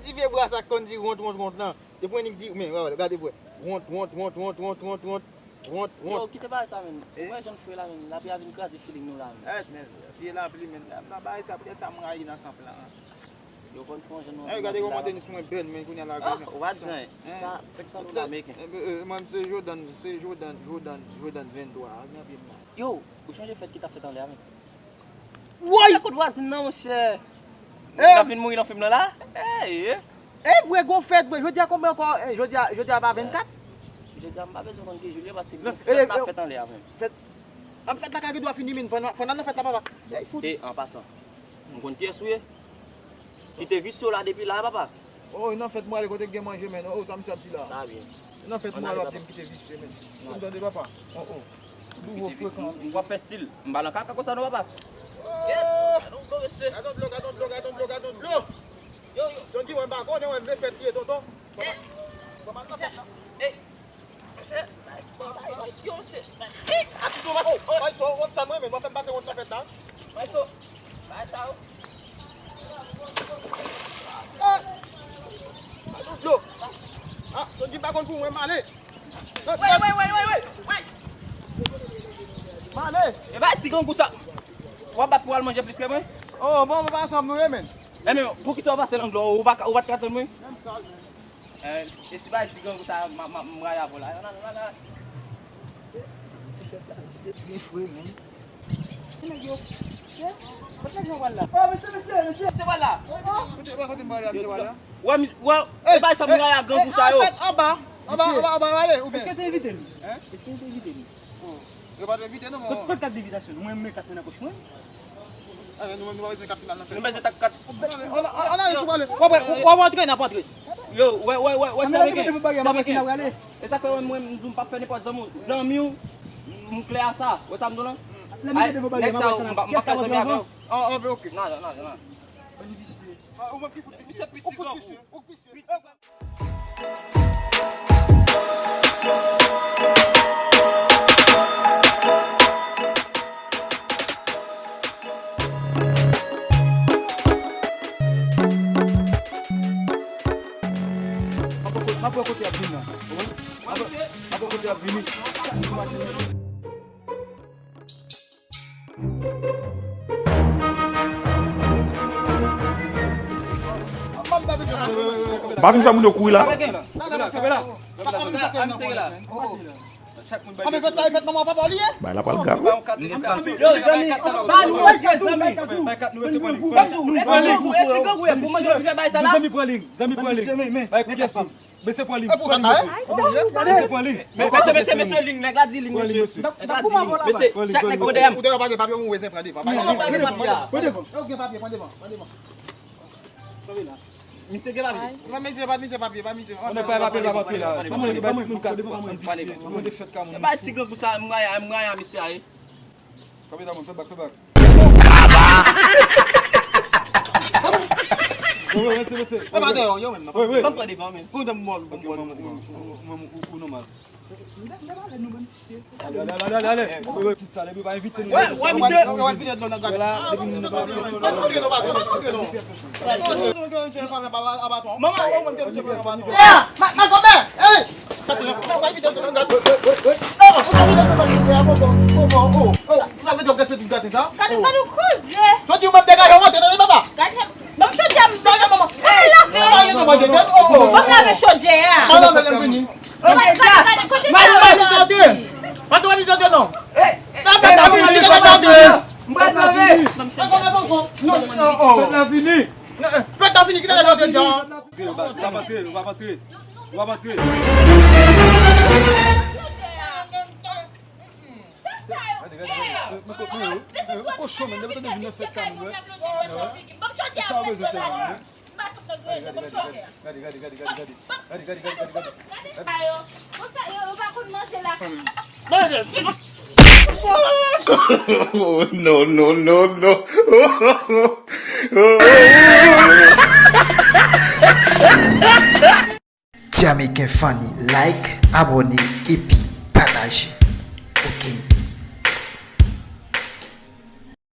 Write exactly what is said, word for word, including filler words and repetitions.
Ti vye bra sa k konn di wont, wont, wont lan. Depi w annik di, men, wè, wè, gade, wè. Wont, wont, wont, wont, wont, wont, wont, wont, wont. Yo, kite bagay sa, menn. Ou wè jan l fre la, menn. Lapli a vin kraze feeling nou la, menn. Èt, men, pye lapli, menn. Nan bagay sa, poutèt sa m rayi nan kanp la. Yo konn fè yon jan nou. Ey, gade kòman tenis mwen bèl, men kounye a la. Ah, ou pa di anyen. Sa, senk san dola ameriken. Mwen, se Jordan, se Jordan, Jordan, Jordan venntwa a, nan pye m la. Yo, ou chonje fèt ki t ap fèt anlè a, menn? Woy! Sa kout vwazin nan, monchè. L ap vin mouri nan fim nan la? Ey! E vre, gon fèt vre. Jodi a konbyen ankò? Jodi a, jodi a pa vennkat? Jodi a, m pa bezwen konn ki jou l ye, paske gon fèt la fèt anlè a, menn. Fèt. Ap fèt la ka gen dwa fini, men. Fò n al nan fèt la, papa. Ey, fout. E, an pasan, m konn kiyès ou ye. Kite visye w la depi la, papa. Oh, nan fèt mwen ale kote k gen manje, men. Oh, sa misye ap di la. Nan fèt mwen ale, w ap di m kite visye, men. Ou tande, papa? Oh, oh. Nouvo frekan. W ap fè stil. M pa nan kaka konsa non, papa. Gadon dlo, gadon dlo, gadon dlo, gadon dlo. Yo, yo. Tonton, mwen pa konnen, mwen vle fè tiye tonton. Kòman, kòman nan fèt la? Ey, mesye, bay, bay, bay, yo, mesye. Ey, atis, yo, mesye. Oh, bay, so, wap sa mwen, men, mwen fè m pase wont nan fèt la. Bay, so, bay, sa, yo. Ah! Gadon dlo. Ah, Tonton pa konn pou mwen, m ale. Wey, wey, wey, wey, wey, wey. M ale. E bay ti grangou sa. W ap bat pou al manje plis ke mwen? Oh, bon, mwen pa ansanm nou ye, men. E men, poukisa w pase lang dlo? Ou pa ka, ou pa t ka tann mwen? Menm sa, men. Eh, e ti bay ti grangou sa, m, m, m rayi avè w la. Nan, nan, nan. Se fèt la, se byen fre, men. Nèg yo. Kot nèg yo pral la? Oh, mesye, mesye, mesye. Se pral la. Kote, kote m pral la, mesye, pral la? Wè, mi, wè, e bay sa m rayi ak grangou sa yo. An fèt, anba, anba, anba, anba, ale, oubyen? Èske te envite m? Hein? Èske te envite m? Oh, yo pa t envite nou, men. Kot, kot kat envitasyon? Mwen, men kat mwen nan pòch mwen. Ah, men nou menm, nou pa bezwen kat final nan fèt. Nou bezwen kat. Ann ale, ann ale, ann ale, sou pale. W ap, w ap, w ap antre, n ap antre. Yo, wè, wè, wè, wè, ti ameriken, ti ameriken. E sa k fè mwen, mwen, m di w m p ap fè nenpòt zanmi w. Zanmi w, m klè a sa. Wè sa m di w lan? Ay, nèg sa yo, m p ap, m p ap fè zanmi avè yo. Ah, ah, ok. Non, non, non, non. Misye piti grangou. M ap wè kote y ap vin nan. M ap wè kote y ap vini. Pa vin fè moun yo kouri la. Bay la pral grav. Yo, zanmi, ba nou yon kè, zanmi. Ban nou yon kè, zanmi. Ban nou yon kè, zanmi. Pou mwen, yo, fè bay sa la. Zanmi, pran liy, zanmi, pran liy. Bay kout yès pou. Mesye, pran liy. Mesye, pran liy. Mesye, mesye, mesye, liy, nèg la di liy, mesye. Nèg la di liy. Mesye, chak nèg pran dèyè m. Ou te ka pale papye, ou zen pran devan. Pran devan. Pran devan. Ou gen papye, pran devan, pran devan. Misye gen papye. Pran misye, pa misye papye, pa misye. Mwen pa papye, pa papye la. Ban mwen, ban mwen, moun kat, moun visye, moun defèt ka moun. E pa ti grangou sa, m rayi, m rayi misye a, e. Kapita, mwen, fè bak, fè bak. Wi, wi, mesye, mesye. E pa deyò, yo menm nan. Wi, wi. Ban m pran devan, men. Ou nan mòl, ou nan mòl. Ou nòmal. Ale, ale, ale, ale, ale. Wi, wi, tit sa, epi pa envite nou. Wè, wè, misye. Wè, wè, vide dlo nan gad. Wè la, epi nou pa. Manman, Gade, gade w koze. Gade, ban m chodyè m. Gade, ban m lave. Ban m lave chodyè a. Gade, gade, gade, kote sa. Mwen sove. Fèt la fini. Fèt la fini, kite lè nan dedan. Ou va antre, ou va antre. Ou va antre. Sa sa yo? Gade, gade, gade. Men, men, men, men, men, kochon, men, depi tande vin nan fèt la, men, wè. Sa w bezwen fè, men? Gade, gade, gade, gade, gade. Gade, gade, gade, gade, gade. Gade. Sa yo, konsa, yo, yo pa konn manje la. Oh, no, no, no, no. Ti Ameriken Funny, like, abòne, epi pataje. Oke.